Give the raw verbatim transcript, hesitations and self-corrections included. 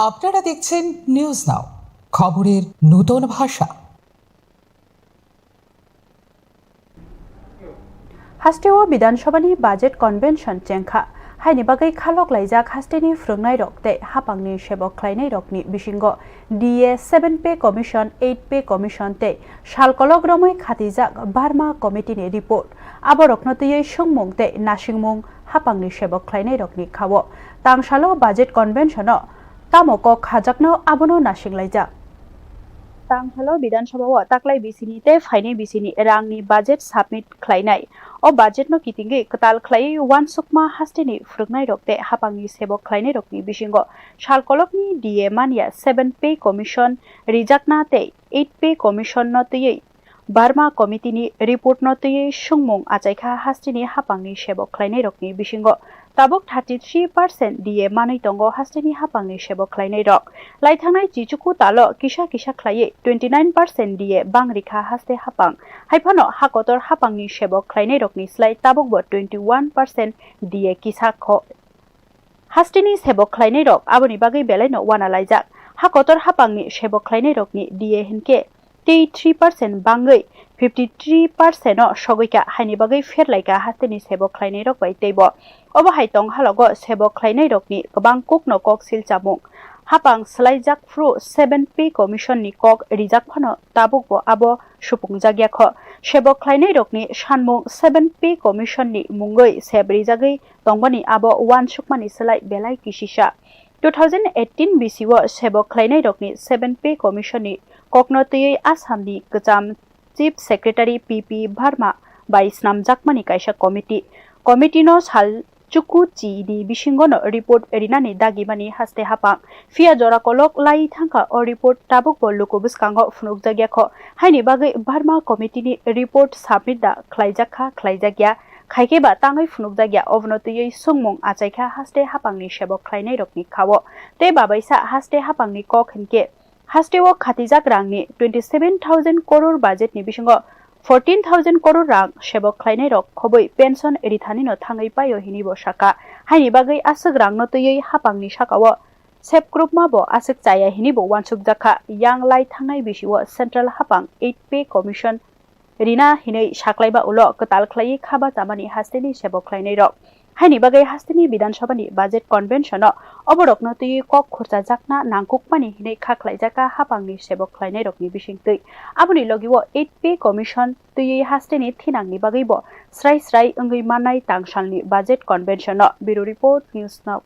আপনারা দেখছেন news now, খবরের নূতন ভাষা। Hasteo Bidhan Sabhani budget convention chengkha, haini bagwi khalok laijak hasteni phrwngnairok tei hapangni sebok khlainairokni bisingo D A seven pay commission, eight pay commission tei salkolok romwi khatijak Burma committee ni report. Aborokno twiwi swngmung tei nasingmung hapangni sebok khlainairokni khao. Tangsalo budget convention-o tamo kok khajakno abono nasinglaijak. Tangsalo Bidhan Sabha-o taklai bisini tei phainai bisini rangni budget submit khlainai. O budget-no kitingwi kwtal khlaiwi uansukma hasteni phrwngnairok tei hapangni sebok khlainairokni bisingo salkolokni D A manya seven pay commission rijakna tei eight pay commission-no twiwi Burma committee-ni report-no twiwi swngmung achaikha hasteni hapangni sebok khlainairokni bisingo tabuk thirty three percent D A manwi tongo hasteni hapangni sebok khlainairok. Laithangnai chichuku talo kisa kisa khlaiwi twenty nine percent D A bangrikha haste hapang. Haiphano hakotor hapangni sebok khlainairokni slai tabukbo twenty one percent D A kisa kho. Hasteni sebok khlainairok aboni bagwi belaino uana laijak. Hakotor hapangni sebok khlainairokni D A hinkhe tei three percent bangwi fifty three percent-o sogwikha, haini bagwi pherlaikha hasteni sebok khlainairok bai teibo. Obo hai tong halogo sebok khlainairokni kwbang kokno kok silchamung. Hapang swlaijak phru seven pay commission-ni kok rijak phano tabukbo abo supungjakya kho. Sebok khlainairokni sanmung seven pay commission-ni mungwi sep rijagwi tongmani abo uansukmani slai belai kisisa. Two thousand eighteen bisio sebok khlainairokni seven pay commission-ni kokno twiwi Assamni kwcham Chief Secretary P P Verma bai snamjakmani kaisa committee. Committee-no sal chuku chini bisingono report rinani dagimani haste hapang. Phiya jora kolok lai thangkha o report tabukbo luku bwskango phunukjakya kho. Haini bagwi Verma committee-ni report submit da khlaijakha khlaijakya, khaikhe ba tangwi phunukjakya, obono twiwi swngmung achaikha haste hapangni sebok khlainairokni khao. Tei babaisa haste hapangni kok hinkhe hasteo khatijak rangni twenty seven thousand crore budget-ni bisingo fourteen thousand crore rang sebok khlainairok khobwi pension rithanino thangwi paio hinwibo sakha. Haini bagwi aswk rangno twiwi hapangni sakao sepkrupmabo aswk chaya hinwibo uansukjakha. Yang lai thangnai bisio central hapang eight pay commission rina hinwi saklaiba ulo kwtal khlaiwi khaba chamani hasteni sebok khlainairok. Haini bagwi hasteni Bidhan Sabhani budget convention-o oborokno twiwi kok khurchajakna nangkukmani hinwi kha khlaijakha hapangni sebok khlainairokni bisingtwi. Aboni logio eight pay commission twiwi hasteni thinangni bagwibo srai srai wngwi mannai tangsalni budget convention-o. Bureau Report, News Now.